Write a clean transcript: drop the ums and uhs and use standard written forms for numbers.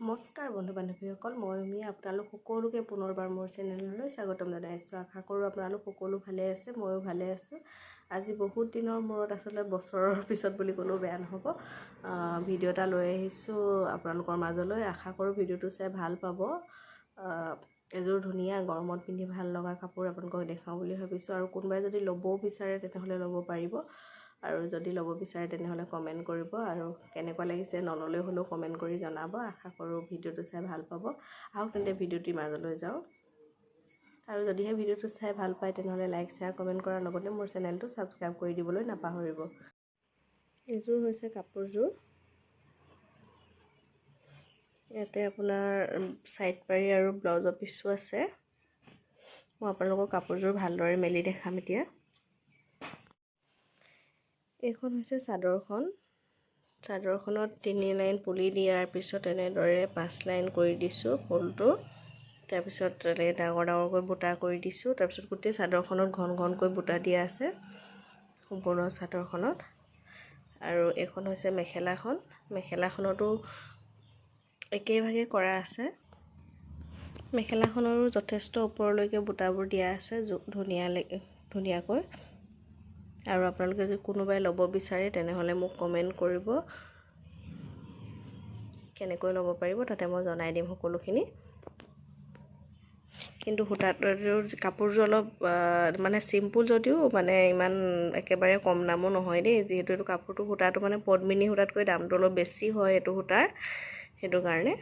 নমস্কাৰ বন্ধু বান্ধৱীসকল, মই উমি আপোনালোক সকলোকে পুনৰবাৰ মোৰ চেনেললৈ স্বাগতম জনাইছোঁ। আশা কৰোঁ আপোনালোক সকলো ভালে আছে, ময়ো ভালে আছোঁ। আজি বহুত দিনৰ মূৰত, আচলতে বছৰৰ পিছত বুলি ক'লেও বেয়া নহ'ব, ভিডিঅ' এটা লৈ আহিছোঁ আপোনালোকৰ মাজলৈ। আশা কৰোঁ ভিডিঅ'টো চাই ভাল পাব। এযোৰ ধুনীয়া গৰমত পিন্ধি ভাল লগা কাপোৰ আপোনালোকক দেখাওঁ বুলি ভাবিছোঁ। আৰু কোনোবাই যদি ল'বও বিচাৰে তেনেহ'লে ল'ব পাৰিব, আৰু যদি ল'ব বিচাৰে তেনেহ'লে কমেণ্ট কৰিব, আৰু কেনেকুৱা লাগিছে নল'লেও হ'লেও কমেণ্ট কৰি জনাব। আশা কৰোঁ ভিডিঅ'টো চাই ভাল পাব। আহক তেন্তে ভিডিঅ'টিৰ মাজলৈ যাওঁ। আৰু যদিহে ভিডিঅ'টো চাই ভাল পায় তেনেহ'লে লাইক, শ্বেয়াৰ, কমেণ্ট কৰাৰ লগতে মোৰ চেনেলটো ছাবস্ক্ৰাইব কৰি দিবলৈ নাপাহৰিব। এইযোৰ হৈছে কাপোৰযোৰ। ইয়াতে আপোনাৰ ছাইড পাৰি আৰু ব্লাউজৰ পিচো আছে। মই আপোনালোকৰ কাপোৰযোৰ ভালদৰে মেলি দেখাম এতিয়া। এইখন হৈছে চাদৰখন। চাদৰখনত 3 লাইন পুলি দিয়াৰ পিছত এনেদৰে 5 লাইন কৰি দিছোঁ ফুলটো। তাৰপিছত এনেকৈ ডাঙৰ ডাঙৰকৈ বুটা কৰি দিছোঁ। তাৰপিছত গোটেই চাদৰখনত ঘন ঘনকৈ বুটা দিয়া আছে সম্পূৰ্ণ চাদৰখনত। আৰু এইখন হৈছে মেখেলাখন। মেখেলাখনতো একেভাগে কৰা আছে। মেখেলাখনৰো যথেষ্ট ওপৰলৈকে বুটাবোৰ দিয়া আছে ধুনীয়া ধুনীয়াকৈ। আৰু আপোনালোকে যদি কোনোবাই ল'ব বিচাৰে তেনেহ'লে মোক কমেণ্ট কৰিব, কেনেকৈ ল'ব পাৰিব তাতে মই জনাই দিম সকলোখিনি। কিন্তু সূতাটো, কাপোৰযোৰ অলপ মানে চিম্পুল যদিও মানে ইমান একেবাৰে কম দামো নহয় দেই, যিহেতু এইটো কাপোৰটো সূতাটো মানে পদ্মিনী সূতাতকৈ দামটো অলপ বেছি হয় এইটো সূতাৰ, সেইটো কাৰণে।